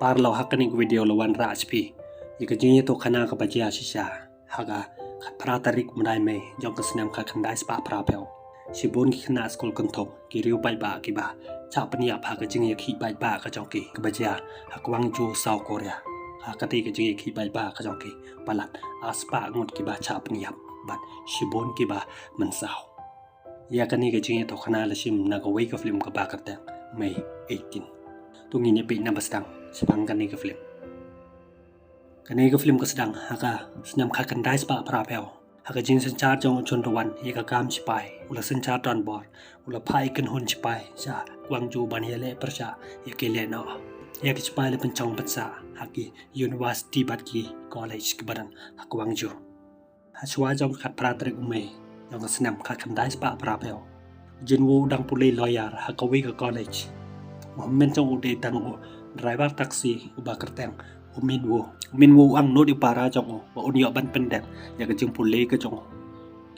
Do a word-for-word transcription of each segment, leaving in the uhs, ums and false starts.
Paralok, ha kane ka video la wanrah sha phi ïa ka jingïathuhkhana kaba jia shisha ha ka khatphra tarik mynta Mei jong ka snem khatkhyndai spah phraphew. Shibun ki khynnah skul kynthup ki riew paidbah kiba shah pynïap ha ka jingïakhih paidbah ka jong ki kaba jia ha Gwangju, South Korea. Ha kata ka jingïakhih paidbah ka jong ki palat ar spah ngut kiba shah pynïap bad shibun kiba mynsaw. Ïa kane ka jingïathuhkhana la shim na kawei ka film kaba kyrteng May eighteen. To ngin ïa peit na ba sdang shaphang kane ka film. Kane ka film ka sdang ha ka snem khatkhyndai spah phraphew. Ha ka jingsynshar jong u Chun Do-won ïa ka kam shipai, u la synshar donbor, u la phah ïa ki kynhun shipai sha Gwangju ban ïaleh pyrshah ïa ki lehnoh, ïa ki shipai la pynshong pynsah ha ki university bad ki college kiba don ha Gwangju. Ha shuwa jong ka khatphra tarik u Mei jong ka snem khatkhyndai spah phraphew, u Jin-woo u dang pule lawyer ha kawei ka college. U hynmen jong u dei tang u driver taxi uba kyrteng u Min-woo. U Min-woo u angnud ïa u para jong u ba un ïoh ban pyndep ïa ka jingpule ka jong u.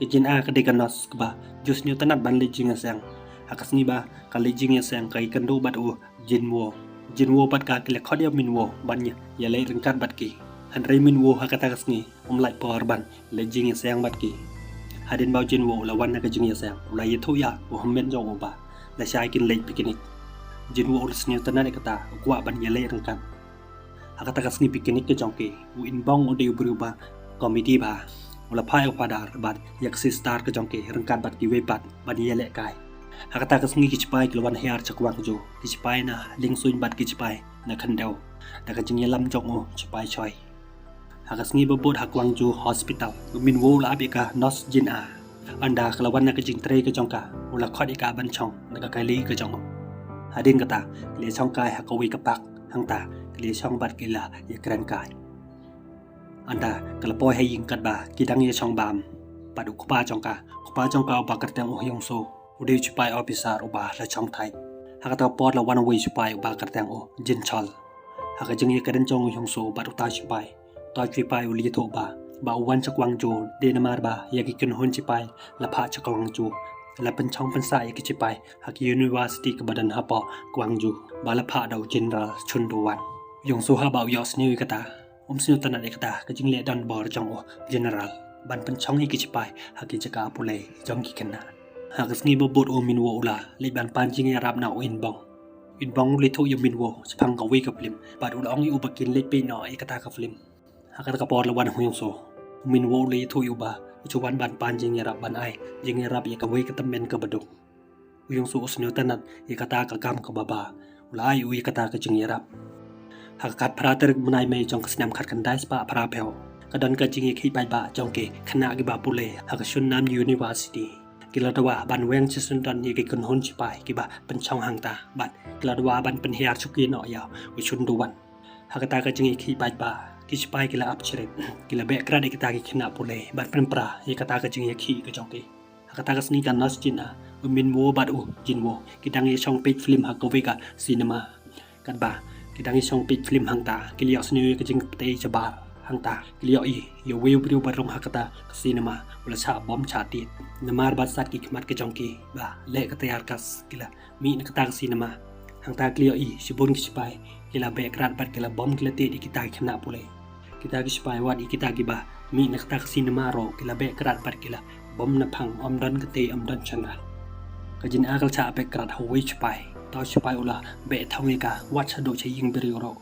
Ka Jin-a ka dei ka nurse kaba ju sngewtynnat ban leit jingïaseng. Ha ka sngi ba ka leit jingïaseng ka ïakynduh bad u Jin-woo. Jin-woo bad ka ki la khot ïa u Min-woo ban ïaleh ryngkat bad ki. Hynrei Min-woo ha kata ka sngi um lait por ban leit jingïaseng bad ki. Hadien ba u Jin-woo u la wan na ka jingïaseng, u la ïathuh ïa u hynmen jong u ba lashai kin leit picnic. Jin-woo u la sngewtynnat ïa kata, u kwah ban ïaleh ryngkat. Ha kata ka sngi picnic ka jong ki, u In-bong u dei u briew ba comedy bha. U la phah ïa u father bad ïa ka sister ka jong ki ryngkat bad kiwei pat ban ïalehkai. Ha kata ka sngi ki shipai ki la wan hiar sha Gwangju, ki shipai na lyngsuiñ bad ki shipai na khyndew da ka jingïalam jong u shipai Choi. Ha ka sngi ba bud ha Gwangju Hospital, u Min-woo u la ap ïa ka nurse Jin-a. Ynda ka la wan na ka jingtrei ka jong ka, u la khot ïa ka ban shong na ka kali ka jong u. Hadien kata ki la shong kai ha kawei ka park, hangta ki la shong bad ki la ïakren kai. Ynda ka la poi ha ïing katba ki dang ïashong bam bad u kpa jong ka, u kpa jong ka uba kyrteng u Hyung-soo u dei u shipai officer uba la shong thait. Ha kata ka por la wan uwei u shipai uba kyrteng u Jin-chol. Ha ka jingïakren jong u Hyung-soo bad uta u shipai, uta u shipai u la ïathuh ba, ba u wan sha Gwangju dei namar ba ïa ki kynhun shipai la phah sha Gwangju la pynshong pynsah ïa ki shipai ha ki university kaba don hapoh Gwangju ba la phah da u General Chun Do-won. U Hyung-soo haba u ïohsngew ïa kata, um sngewtynnat ïa kata ka jingleh donbor jong u General ban pynshong ïa ki shipai ha ki jaka pule jong ki khynnah. Ha ka sngi ba bud u Min-woo u la leit ban pan jingïarap na u In-bong. In-bong u la ïathuh ïa u Min-woo shaphang kawei ka film bad u la ong ïa u ba kin leit peit noh ïa kata ka film. Ha kata ka por la wan u Hyung-soo. U Min-woo u la ïathuh ïa u ba u shu wan ban pan jingïarap, ban ai jingïarap ïa kawei ka tymmen kaba duk. U Hyung-soo u sngewtynnat ïa kata ka kam kaba bha, u la ai u ïa kata ka jingïarap. Ha ka khatphra tarik mynta Mei jong ka snem khatkhyndai spah phraphew, ka don ka jingïakhih paidbah jong ki khynnah kiba pule ha ka Shunnam University. Ki la dawa ban weng shisyndon ïa ki kynhun shipai kiba pynshong hangta bad ki la dawa ban pynhiar shuki noh ïa u Chun Do-won. Ha kata ka jingïakhih paidbah, ki shipai ki la ap syrip, ki la beh krad ïa kita ki khynnah pule ban pynpra ïa kata ka jingïakhih ka jong ki. Ha kata ka sngi ka nurse Jin-a, u Min-woo bad u Jin-woo ki dang ïashong peit film ha kawei ka cinema. Katba ki dang ïashong peit film hangta, ki la ïohsngew ïa ka jingpyntip shabar. Hangta ki la ïohi ïa uwei u briew ba rung ha kata ka cinema u la shah bom shah tied. Namar ba sat ki khmat ka jong ki ba leh ka tear gas, ki la mih na kata ka cinema. Hangta ki la ïohi shibun ki shipai ki la beh krad bad ki la bom, ki la tied ïa kita ki khynnah pule. Kita ki shipai wat ïa kita kiba mih na kata ka cinema ruh ki la beh krad bad ki la bom na phang, ym don kti ym don shynrang. Ka Jin-a ka la shah beh krad ha uwei u shipai. Uta u shipai u la beh thong ïa ka wat shaduh sha ïing briew ruh.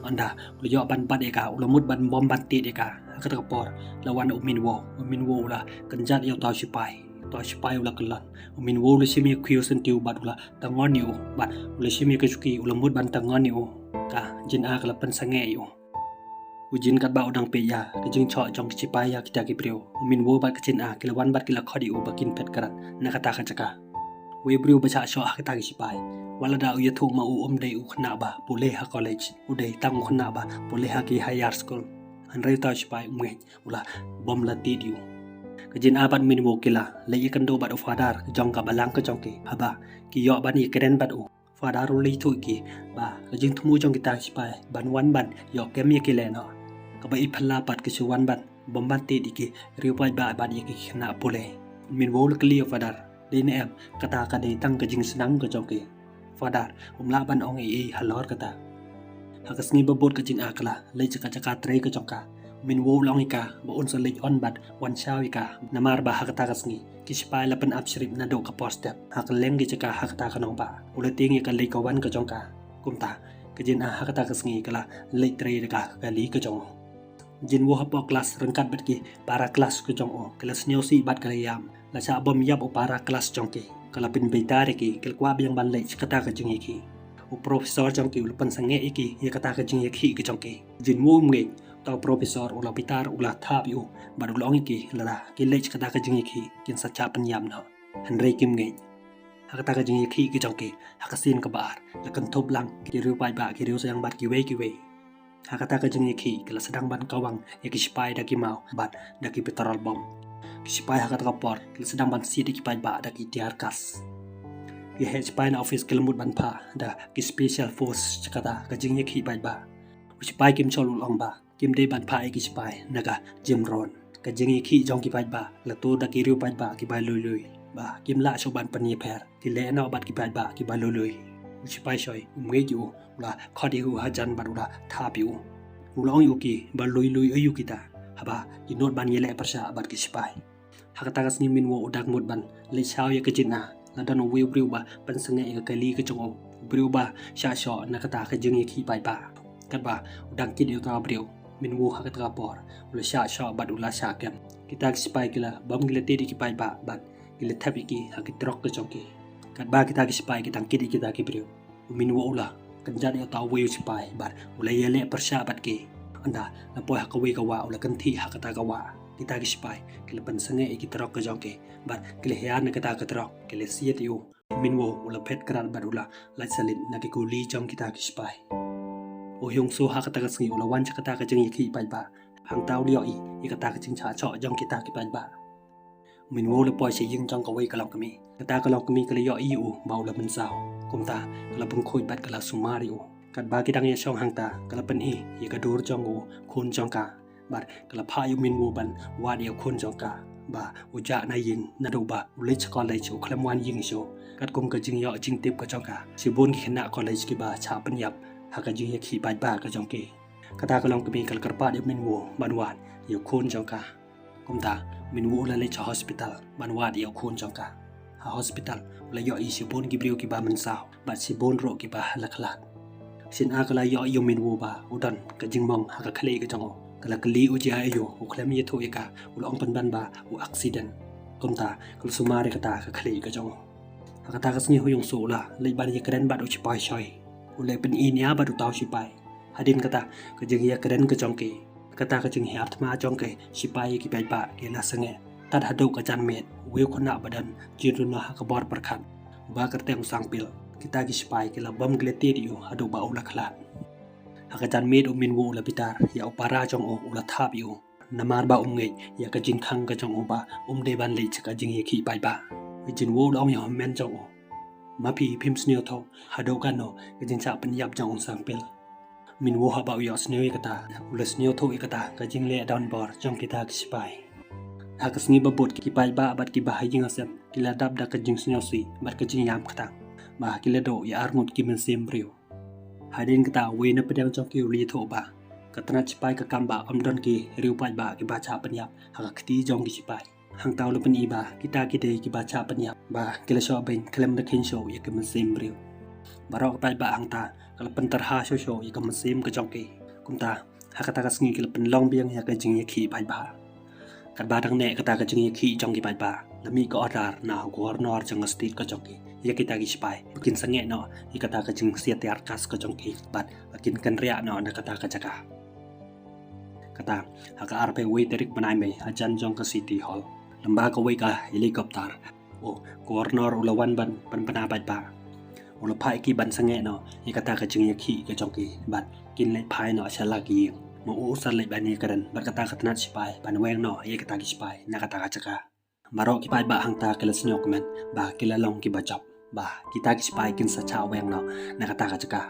Ynda u la ïoh ban bat ïa ka, u la mut ban bom ban tied ïa ka. Ha kata ka por la wan u Min-woo. U Min-woo u la kynjat ïa uta u shipai. Uta u shipai u la kyllon. U Min-woo u la shim ïa ka khiew syntiew bad u la tyngon ïa u. Bad u la shim ïa ka shuki, u la mut ban tyngon ïa u. Ka Jin-a ka la pynsangeh ïa u. U Jin katba u dang peit ïa ka jingshoh jong ki shipai ïa kita ki briew, u Min-woo bad ka Jin-a ki la wan bad ki la khot ïa u ba kin phet krad na kata ka jaka. Uwei u briew ba shah shoh ha kita ki shipai, wat lada u ïathuh ma u, um dei u khynnah ba pule ha college, u dei tang u khynnah ba pule ha ki higher school. Hynrei uta u shipai um ngeit, u la bom la tied ïa u. Ka Jin-a bad u Min-woo ki la leit ïakynduh bad u father jong ka balang ka jong ki, haba ki ïoh ban ïakren bad u. Father u la ïathuh ïa ki ba ka jingthmu jong kita ki shipai ban wan ban ïoh kem ïa ki lehnoh, kaba i phylla pat ki shu wan ban bom ban tied ïa ki riew paidbah bad ïa ki khynnah pule. U Min-woo u la kylli ïa u father, dei ne em kata ka dei tang ka jingsnam ka jong ki? Father um lah ban ong ei ei halor kata. Ha ka sngi ba bud ka jingah ka la leit sha ka jaka trei ka jong ka. U Min Woo u la ong ïa ka ba un sa leit on bad wan shaw ïa ka. Namar ba ha kata ka sngi ki sipai la pynap shrip naduh ka por step ha kylleng ki jaka ha kata ka nongbah. U la tieng ïa ka leit ka wan ka jong ka. Kumta ka jingah ha kata ka sngi ka la leit trei da ka kali ka jong u. Jin Woo hapoh klas ryngkat bad ki para klas ka jong u, ka la sngewsih bad ka la ïam. La shah bym ïap u para klas jong ki. Ka la pynbeit ïa ki, ka la kwah biang ban leit sha kata ka jingïakhih. U professor jong ki u la pynsangeh ïa ki ïa kata ka jingïakhih ka jong ki. Jin Woo um ngeit. Uta u professor u la bitar, u la thap ïa u bad u la ong ïa ki, lada ki leit sha kata ka jingïakhih kin sa shah pynïap noh. Hynrei kim ngeit. Ha kata ka jingïakhih ka jong ki, ha ka sien kaba ar, la kynthup lang ki riew paidbah, ki riew saiang bad kiwei kiwei. Ha kata ka jingïakhih ka la sdang ban kawang ïa ki sipai da ki maw bad da ki petrol bomb. Ki sipai ha kata ka por ki la sdang ban siat ïa ki paidbah da ki tear gas. Ki heh sipai na office ki la mut ban phah da ki special force sha kata ka jingïakhih paidbah. U sipai Kim Chol u la ong ba kim dei ban phah ïa ki sipai na ka Jim Rohn. Ka jingïakhih jong ki paidbah la tur da ki riew paidbah kiba lui lui. Ba kim lah shuh ban pynïapher. Ki leh noh bad ki paidbah kiba lui lui. U sipai Choi um ngeit ïa u, u la khot ïa u hajan bad u la thap ïa u. U la ong ïa u ki ba lui lui aïu kita. Haba ki nud ban ïaleh pyrshah bad ki sipai. Ha kata ka sngi u Min Woo u dang mut ban leit shaw ïa ka jingah. La don uwei u briew ba pynsangeh ïa ka kali ka jong u. U briew ba shah shoh na kata ka jingïakhih paidbah. Katba u dang kit ïa uta u briew, u Min Woo ha kata ka por u la shah shoh bad u la shah kem. Kita ki sipai ki la bam, ki la tied ïa ki paidbah bad ki la thep ïa ki ha ki trok ka jong ki. Katba kita ki sipai ki dang kit ïa kita ki briew, u Min Woo u la kynjat ïa uta uwei u sipai bad u la ïaleh pyrshah bad ki. Ynda la poi ha kawei ka wah, u la kynthih ha kata ka wah. Kita ki sipai ki la pynsangeh ïa ki trok ka jong ki bad ki la hiar na kata ka trok, ki la siat ïa u. U Min Woo u la phet krad bad u la lait salit na ki kuli jong kita ki sipai. U Hyung Soo ha kata ka sngi u la wan sha kata ka jingïakhih paidbah. Hangta u la ïohi ïa kata ka jingshah shoh jong kita ki paidbah. U Min Woo u la poi sha ïing jong kawei ka longkmie. Kata ka longkmie ka la ïohi ïa u ba u la mynsaw. Kumta ka la pynkhuid bad ka la sumar ïa u. Katba ki dang ïashong hangta, ka la pyni ïa ka dur jong u khun jong ka. Bad ka la phah ïa u Min Woo ban wad ïa u khun jong ka ba u jah na ïing, naduh ba u leit sha college u khlem wan ïing shuh. Katkum ka jingïoh jingtip ka jong ka, shibun ki khynnah college kiba shah pynïap ha ka jingïakhih paidbah ka jong ki. Kata ka longkmie ka la kyrpad ïa u Min Woo ban wad ïa u khun jong ka. Kumta u Min Woo u la leit sha hospital ban wad ïa u khun jong ka. Ha hospital u la ïohi shibun ki briew kiba mynsaw bad shibun ruh kiba la khlad. Shisien ka la ïohi ïa u Min Woo ba u don ka jingmong ha ka khlieh ka jong u. Ka la kylli u jia aïu, u khlem ïathuh ïa ka, u la ong pynban ba u accident. Kumta ka la sumar ïa kata ka khlieh ka jong u. Ha kata ka sngi u Hyung Soo u la leit ban ïakren bad u sipai Choi. U la pyni nia bad uta u sipai. Hadien kata ka jingïakren ka jong ki, kata ka jinghiar thma jong ki sipai ïa ki paidbah ki la sangeh. Tad haduh ka janmiet, uwei u khynnah ba don jingduna ha ka bor pyrkhat, uba kyrteng u Sang Pil, kita ki sipai ki la bam, ki la tied ïa u haduh ba u la khlad. Ha ka janmiet u Min Woo u la bitar ïa u para jong u, u la thap ïa u. Namar ba um ngeit ïa ka jingkhang ka jong u ba um dei ban leit sha ka jingïakhih paidbah. U Jin Woo u la ong ïa u hynmen jong u, ma phi phim sngewthuh haduh katno ka jingshah pynïap jong u Sang Pil. U Min Woo haba u ïohsngew ïa kata, u la sngewthuh ïa kata ka jingleh donbor jong kita ki sipai. Ha ka sngi ba bud ki paidbah bad kiba ha ïing ha sem ki la dap da ka jingsngewsih bad ka jingïam kata ba ki la duh ïa arngut ki mynsiem briew. Hadien kata uwei na pdeng jong ki u la ïathuh ba ka tnat sipai ka kam ba ym don ki riew paidbah kiba shah pynïap ha ka kti jong ki sipai. Hangta u la pyni ba kita ki dei kiba shah pynïap ba ki la shoh beiñ khlem da kheiñ shuh ïa ki mynsiem briew. Baroh ki paidbah hangta ka la pyntyrha shuh shuh ïa ka mynsiem ka jong ki. Kumta ha kata ka sngi ki la pynlong biang ïa ka jingïakhih paidbah. Katba dang neh kata ka jingïakhih jong ki paidbah, la mih ka order na u governor jong ka state ka jong ki ïa kita ki sipai ba kin sangeh noh ïa kata ka jingsiat tear gas ka jong ki bad ba kin kynriah noh na kata ka jaka. Kata ha ka arphew wei tarik bnai Mei, hajan jong ka City Hall, lyngba kawei ka helicopter, u governor u la wan ban pynbna paidbah. U la phah ïa ki ban sangeh noh ïa kata ka jingïakhih ka jong ki bad kin leit phai noh sha la ki ïing. Ma u u sa leit ban ïakren bad kata ka tnat sipai ban weng noh ïa kata ki sipai na kata ka jaka. Baroh ki paidbah hangta ki la sngewkmen ba ki la long kiba jop ba kita ki sipai kin sa shah weng noh na kata ka jaka.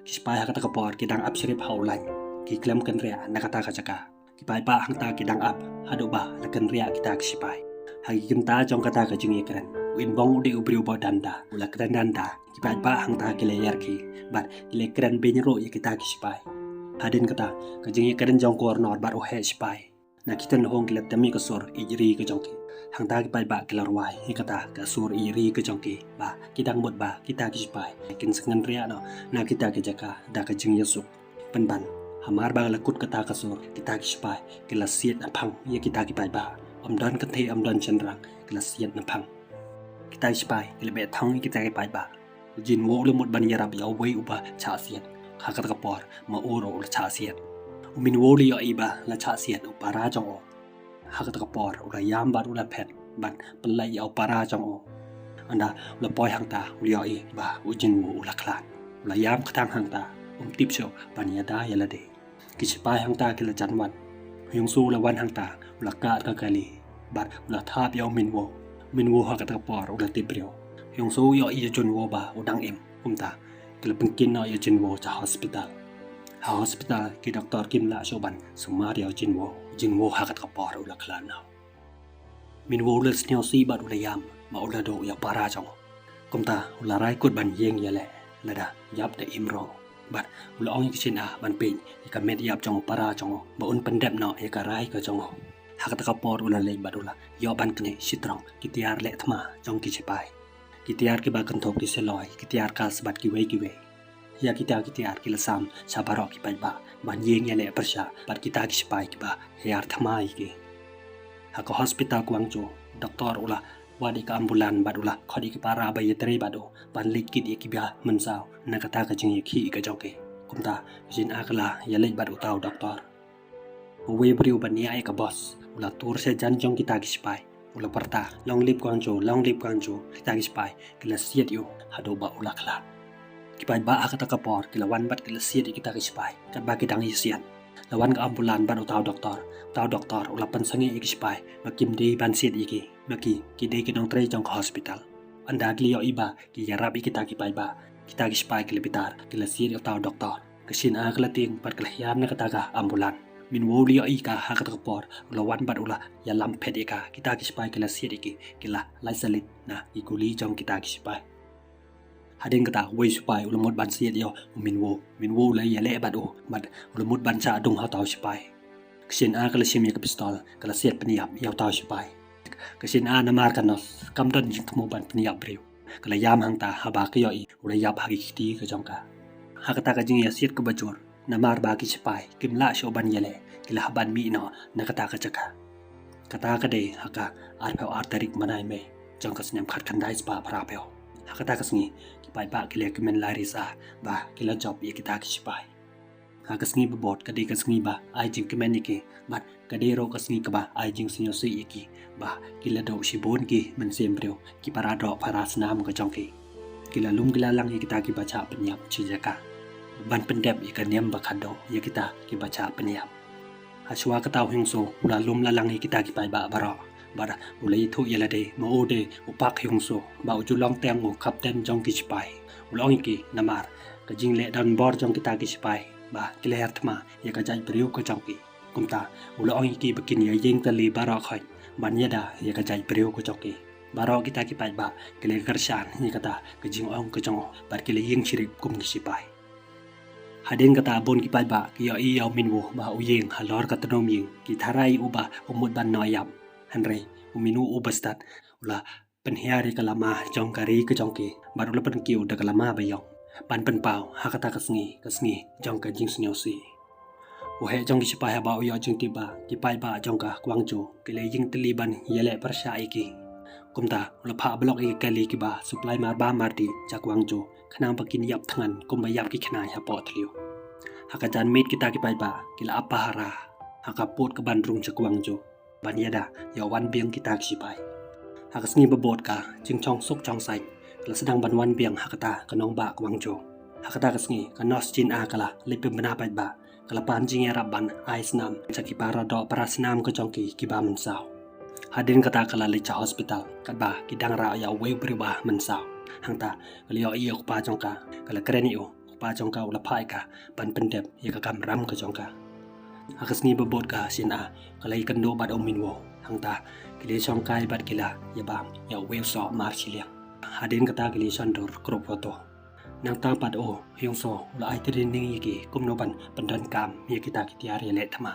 Ki sipai ha kata ka por ki dang ap shrip ha u lain, ki khlem kynriah na kata ka jaka. Ki paidbah hangta ki dang ap haduh ba la kynriah kita ki sipai. Ha ki kynta jong kata ka jingïakren, U Inbong u dei u briew ba danda, u la kren danda. Ki paidbah hangta ki la ïarkhie bad ki la kren beiñ ruh ïa kita ki sipai. Hadien kata, ka jingïakren jong u Kornor bad u heh sipai na ki tynhong ki la temi ka sur ïeit ri ka jong ki. Hangta ki paidbah ki la rwai ïa kata ka sur ïeit ri ka jong ki ba ki dang mut ba kita ki sipai kin sngewriah noh na kita ki jaka da ka jingïasuk. Pynban, hamar ba la kut kata ka sur, kita ki sipai ki la siat na phang ïa kita ki paidbah. Ym don kynthei, ym don shynrang, ki la siat na phang. Kita ki sipai ki la beh thong ïa kita ki paidbah. U Jinwo u la mut ban ïarap ïa uwei uba shah siat. Ha kata ka por ma u ruh u la shah siat. U Minwo u la ïohi ba la shah siat u para jong u. Ha kata ka por u la ïam bad u la phet ban pynlait ïa u para jong u. Ynda u la poi hangta u la ïohi ba u Jinwo u la khlad. U la ïam kata hangta, um tip shuh ban ïada ïa lade. Ki sipai hangta ki la jan wan. U Hyungsu u la wan hangta, u la kah ka kali bad u la thap ïa u Minwo. U Minwo ha kata ka por u la tip briew. U Hyungsu u ïohi ïa u Jinwo ba u dang im. Kumta ki la pynkhih noh ïa u Jinwo sha hospital. Ha hospital ki doktor kim lah shuh ban sumar ïa u Jinwo. U Jinwo ha kata ka por u la khlad noh. U Minwo u la sngewsih bad u la ïam ba u la duh ïa u para jong u. Kumta u la rai kut ban ïeng ïaleh lada ïap da im ruh. Bad u la ong ïa ka Shin Ah ban peit ïa ka met ïap jong u para jong u ba un pyndep noh ïa ka rai ka jong u. Ha kata ka por u la leit bad u la ïoh ban knieh shitrong ki tiar leh thma jong ki sipai. Ki tiar kiba kynthup ki seloi, ki tiar kas bad kiwei kiwei. Ïa kita ki tiar ki la sam sha baroh ki paidbah ban ïeng ïaleh pyrshah bad kita ki sipai kiba hiar thma ïa ki. Ha ka hospital Gwangju, doktor u la wad ïa ka ambulan bad u la khot ïa ki para ba ïatrei bad u ban leit kit ïa kiba mynsaw na kata ka jingïakhih ka jong ki. Kumta ka Shin Ah ka la ïaleit bad uta u doktor. Uwei u briew ba niah ïa ka bos u la tur sha jan jong kita ki sipai. U la pyrta, "Long live Gwangju, long live Gwangju." Kita ki sipai ki la siat ïa u haduh ba u la khlad. Ki paidbah ha kata ka por ki la wan bad ki la siat ïa kita ki sipai katba ki dang ïasiat. La wan ka ambulan bad uta u doktor. Uta u doktor u la pynsangeh ïa ki sipai ba kim dei ban siat ïa ki, ba ki ki dei ki nongtrei jong ka hospital. Ynda ki la ïohi ba ki ïarap ïa kita ki paidbah, kita ki sipai ki la bitar, ki la siat ïa uta u doktor. Ka Shin Ah ka la tieng bad ka la hiar na kata ka ambulan. U Minwo u la ïohi ïa ka ha kata ka por, u la wan bad u la ïalam phet ïa ka. Kita ki sipai ki la siat ïa ki, ki la lait salit na ki kuli jong kita ki sipai. Hadien kata uwei u sipai u la mut ban siat ïa u Minwo. U Minwo u la ïaleh bad u bad u la mut ban shah dung ha uta u sipai. Ka Shin Ah ka la shim ïa ka pistol, ka la siat pynïap ïa uta u sipai. Ka Shin Ah namar ka nurse kam don jingthmu ban pynïap briew. Ka la ïam hangta haba ka ïohi u la ïap ha ki kti ka jong ka. Ha kata ka jingïasiat kaba jur, namar ba ki sipai kim lah shuh ban ïaleh, ki la hap ban mih noh na kata ka jaka. Kata ka dei ha ka arphew ar tarik mynta Mei jong ka snem khatkhyndai spah phraphew. Ha kata ka sngi ki paidbah ki la kmen lai risa ba ki la jop ïa kita ki sipai. Ha ka sngi ba bud ka dei ka sngi ba ai jingkmen ïa ki bad ka dei ruh ka sngi kaba ai jingsngewsih ïa ki ba ki la duh shibun ki mynsiem briew, ki para doh para snam ka jong ki. Ki la lum ki la lang ïa kita kiba shah pynïap shi jaka ban pyndep ïa ka niam ba khadduh ïa kita kiba shah pynïap. Hashwa kata u Hyungsu u la lum la lang ïa kita ki paidbah baroh bad u la ïathuh ïa lade ma u dei u Park Hyungsu ba u ju long teng u kapten jong ki sipai. U la ong ïa ki namar ka jingleh donbor jong kita ki sipai ba ki la hiar thma ïa ka jaitbynriew ka jong ki. Kumta u la ong ïa ki ba kin ïa ïeng tylli baroh khoit ban ïada ïa ka jaitbynriew ka jong ki. Baroh kita ki paidbah ki la kyrshan ïa kata ka jingong ka jong u bad ki la ïeng shrip kum ki sipai. Hadien kata bun ki paidbah ki ïohi ïa u Minwo ba u ïeng halor ka tnum ïing, ki tharai u ba u mut ban noh ïap. Hynrei u Minwo u ba stad u la pynhiar ïa ka lama jong ka ri ka jong ki bad u la pynkiew da ka lama ba ïong ban pynpaw ha kata ka sngi, ka sngi jong ka jingsngewsih. U heh jong ki sipai haba u ïoh jingtip ba ki paidbah jong ka Gwangju ki la ïeng tylli ban ïaleh pyrshah ïa ki. Kumta u la phah block ïa ki kali kiba supply marbam mardih sha Gwangju khnang ba kin ïap thngan kumba ïap ki khnai hapoh thliew. Ha ka janmiet kita ki paidbah ki la ap pahara ha ka pud kaban rung sha Gwangju ban ïada ïa u Wanbiang kita ki sipai. Ha ka sngi ba bud ka jingshong suk shong saiñ ka la sdang ban wan biang ha kata ka nongbah Gwangju. Ha kata ka sngi ka nurse Shin Ah ka la leit pynbna paidbah, ka la pan jingïarap ban ai snam sha ki para doh para snam ka jong ki kiba mynsaw. Hadien kata ka la leit sha hospital katba ki dang rah ïa uwei u briew ba mynsaw. Hangta ka la ïohi ïa u kpa jong ka, ka la kren ïa u. U kpa jong ka u la phah ïa ka ban pyndep ïa ka kamram ka jong ka. Ha ka sngi ba bud ka Shin Ah ka la ïakynduh bad u Minwo. Hangta ki la shongkai bad ki la ïabam ïa uwei u soh mar shiliang. Hadien kata ki la shon dur group photo. Nangta pat u Hyung Soo u la ai training ïa ki kumno ban pyndonkam ïa kita ki tiar ïaleh thma.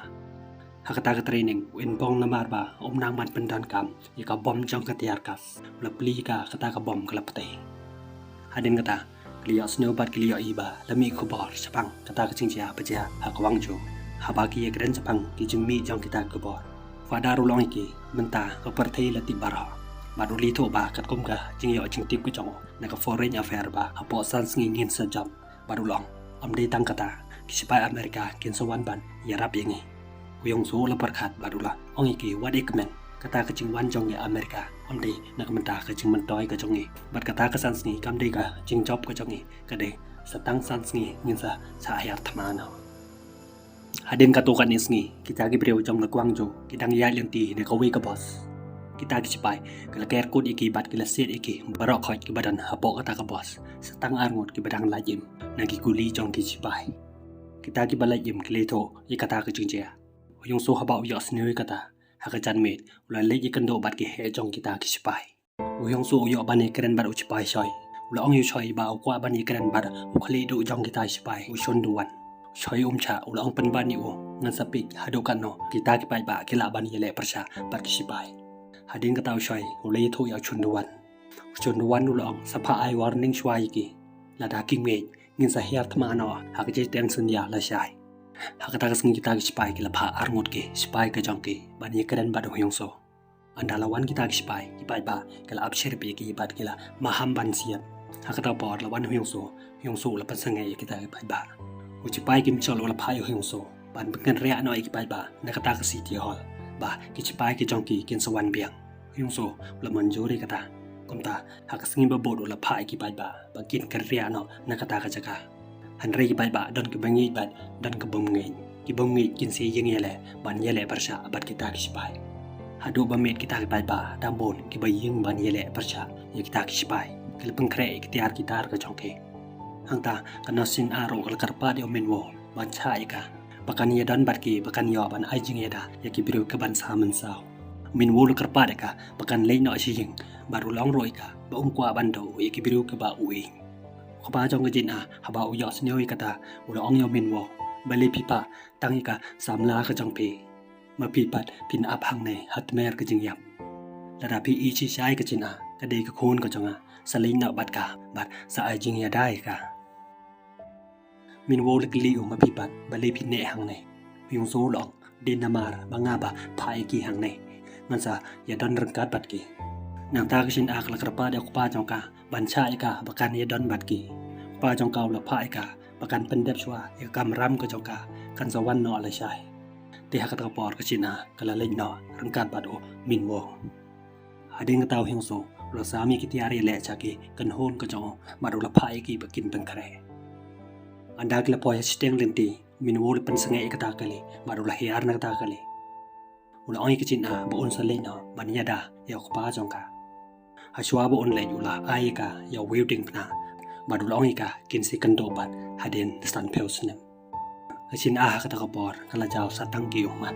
Ha kata ka training u Inbong namar ba um nang ban pyndonkam ïa ka bom jong ka tear gas, u la plie ïa ka, kata ka bom ka la pteng. Hadien kata ki la ïohsngew bad ki la ïohi ba la mih khubor shaphang kata ka jingjia ba jia ha Gwangju. Haba ki ïakren shaphang ki jingmih jong kita ki khubor, Father u la ong ïa ki, mynta ka pyrthei la tip baroh. Bad u la ïathuh ba katkum ka jingïoh jingtip ka jong u na ka Foreign Affair ba hapoh san sngi ngin sa jop. Bad u la ong, ym dei tang kata, ki shipai Amerika kin sa wan ban ïarap ïa ngi. U Hyung Soo u la pyrkhat bad u la ong ïa ki, wat ïa kmen, kata ka jingwan jong ngi Amerika ym dei na ka bynta ka jingmyntoi ka jong ngi. Bad kata ka san sngi kam dei ka jingjop ka jong ngi, ka dei sa tang san sngi ngin sa shah hiar thma noh. Hadien katto katne sngi, kita ki briew jong ka Gwangju ki dang ïaid lynti na kawei ka bus. Kita ki shipai ki la ker kut ïa ki bad ki la siat ïa ki baroh khoit kiba don hapoh kata ka bus, sa tang arngut kiba dang lait im na ki kuli jong ki shipai. Kita kiba lait im ki la ïathuh ïa kata ka jingjia. U Hyung Soo haba u ïohsngew ïa kata, ha ka janmiet u la leit ïakynduh bad ki heh jong kita ki shipai. U Hyung Soo u ïoh ban ïakren bad u shipai Choi. U la ong ïa u Choi ba u kwah ban ïakren bad u khlieh duh jong kita ki shipai, u Chun Doo Won. U Choi um shah, u la ong, pynban ïa u, ngan sa peit haduh katno kita ki paidbah ki lah ban ïaleh pyrshah bad ki shipai. Hadien kata u Choi u la ïathuh ïa u Chun Doo Won. U Chun Doo Won u la ong, sa phah ai warning shuwa ïa ki. Lada kim ngeit, ngin sa hiar thma noh ha ka jingteng synñia lashai. Ha kata ka sngi kita ki shipai ki la phah arngut ki shipai ka jong ki ban ïakren bad u Hyung Soo. Ynda la wan kita ki shipai, ki paidbah ki la ap syrip ïa ki bad ki la maham ban siat. Ha kata ka por la wan u Hyung Soo, u Hyung Soo u la pynsangeh ïa kita ki paidbah. U shipai Kim Chol u la phah ïa u Hyung Soo ban pynkynriah noh ïa ki paidbah na kata ka City Hall, ba ki shipai ki jong ki kin sa wan biang. U Hyung Soo u la mynjur ïa kata. Kumta ha ka sngi ba bud u la phah ïa ki paidbah ba kin kynriah noh na kata ka jaka. Hynrei ki paidbah don kiba ngeit bad don kiba ym ngeit. Kiba ym ngeit kin sa ïeng ïaleh ban ïaleh pyrshah bad kita ki shipai. Haduh ba miet kita ki paidbah dang bun kiba ïeng ban ïaleh pyrshah ïa kita ki shipai. Ki la pynkhreh ïa ki tiar ki tar ka jong ki. Hangta ka Naw Shin A ruh ka la kyrpad ïa u Min Woo ban shah ïa ka, ba kan ïadon bad ki, ba kan ïoh ban ai jingïada ïa ki briew kiban sa mynsaw. U Min Woo u la kyrpad ïa ka ba kan leit noh sha ïing, bad u la ong ruh ïa ka ba um kwah ban duh ïa ki briew kiba u ïeit. U kpa jong ka Jin A haba u ïohsngew ïa kata u la ong ïa u Min Woo, balei phi phah tang ïa ka samla ka jong phi? Ma phi pat phin ap hangne ha tmier ka jingïap. Lada phi ïeit shisha ïa ka Jin A, ka dei ka khun ka jong nga, sa leit noh bad ka bad sa ai jingïada ïa ka. Min Woo u la kylli u, ma phi pat balei phi neh hangne? U Hyung Soo u la ong, dei namar ba nga ba phah ïa ki hangne, ngan sa ïadon ryngkat bad ki. Nangta ka Jin A ka la kyrpad ïa u kpa jong ka ban shah ïa ka ba kan ïadon bad ki. U kpa jong ka u la phah ïa ka ba kan pyndep shuwa ïa ka kamram ka jong ka, kan sa wan noh lashai. Te ha kata ka por ka Jin A ka la leit noh ryngkat bad u Min Woo. Hadien kata u Hyung Soo u la sam ïa ki tiar ïaleh sha ki kynhun ka jong u bad u la phah ïa ki ba kin pynkhreh. Ynda ki la poi ha shiteng lynti, u Min Woo u la pynsangeh ïa kata ka kali bad u la hiar na kata ka kali. U la ong ïa ka Jin A ba un sa leit noh ban ïada ïa u kpa jong ka. Hashwa ba un leit u la ai ïa ka ïa uwei u diengphna bad u la ong ïa ka kin sa ïakynduh bad hadien sanphew snem. Ka Jin A ha kata ka por ka la jaw sa tang ki ummat.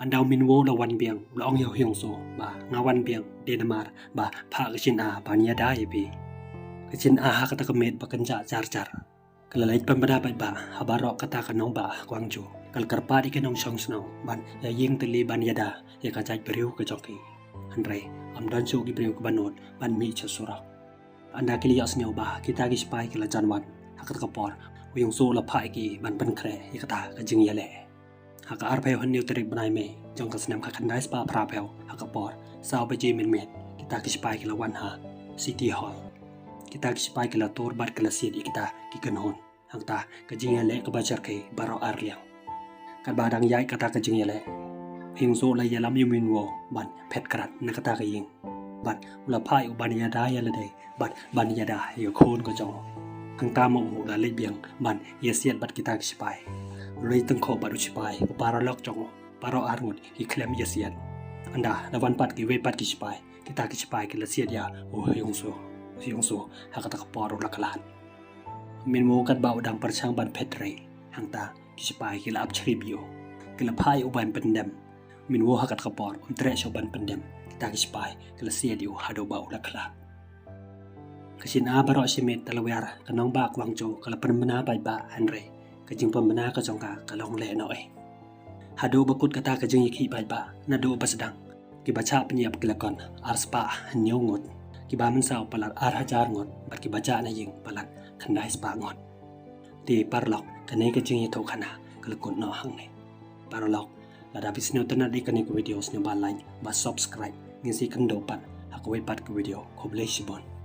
Ynda u Min Woo u la wan biang u la ong ïa u Hyung Soo ba nga wan biang dei namar ba phah ka Jin A ban ïada ïa phi. Ka Jin A ha kata ka miet ba kynjah jar jar ka la leit pynbna paidbah ha baroh kata ka nongbah Gwangju. Ka la kyrpad ïa ki nongshong shnong ban ïa ïeng tylli ban ïada ïa ka jaitbynriew ka jong ki. Hynrei ym don shuh ki briew kiba nud ban mih sha surok. Ynda ki la ïohsngew ba kita ki shipai ki la jan wan, ha kata ka por u Hyung Soo u la phah ïa ki ban pynkhreh ïa kata ka jingïaleh. Ha ka arphew hynñiew tarik bnai May jong ka snem ka khyndai spah phraphew, ha ka por saw baje mynmiet, kita ki shipai ki la wan ha City Hall. Kita ki shipai ki la tur bad ki la siat ïa kita ki kynhun. Hangta ka jingïaleh kaba jyrkhei baroh ar liang. Katba dang ïaid kata ka jingïaleh, u Hyung Soo u la ïalam ïa u Min Woo ban phet krad na kata ka ïing. Bad u la phah ïa u ban ïada ïa lade bad ban ïada ïa u khun ka jong u. Hangta ma u u la leit biang ban ïasiat bad kita ki shipai. U la ïatyngkhuh bad u shipai u paralok jong u, baroh arngut ki khlem ïasiat. Ynda la wan pat kiwei pat ki shipai, kita ki shipai ki la siat ïa u Hyung Soo. U Hyung Soo ha kata ka por u la khlad. U Min Woo katba u dang pyrshang ban phet rai, hangta ki shipai ki la ap shrip ïa u. Ki la phah ïa u ban pyndem. Mynta ha kata ka por un treh shuh ban pyndem kita ki sipai ki la siat ïa u haduh ba u la khlad. Ka shin ar baroh shi miet talawiar ka nongbah Gwangju ka la pynbna paidbah hynrei ka jingpynbna ka jong ka ka long lehnohei. Haduh ba kut kata ka jingïakhih paidbah naduh ba sdang kiba shah pynïap ki la kon arspah hynñiew ngut, kiba mynsaw palat ar hajar ngut bad kiba jah na ïing palat khyndai spah ngut. Te paralok, kane ka jingïathuhkhana ka la kut noh hangne. Paralok, lada phi sngewtynnat ïa kane ka video sngewbha like bad subscribe. Ngin sa ïakynduh pat ha kawei pat ka video. Khublei shibun.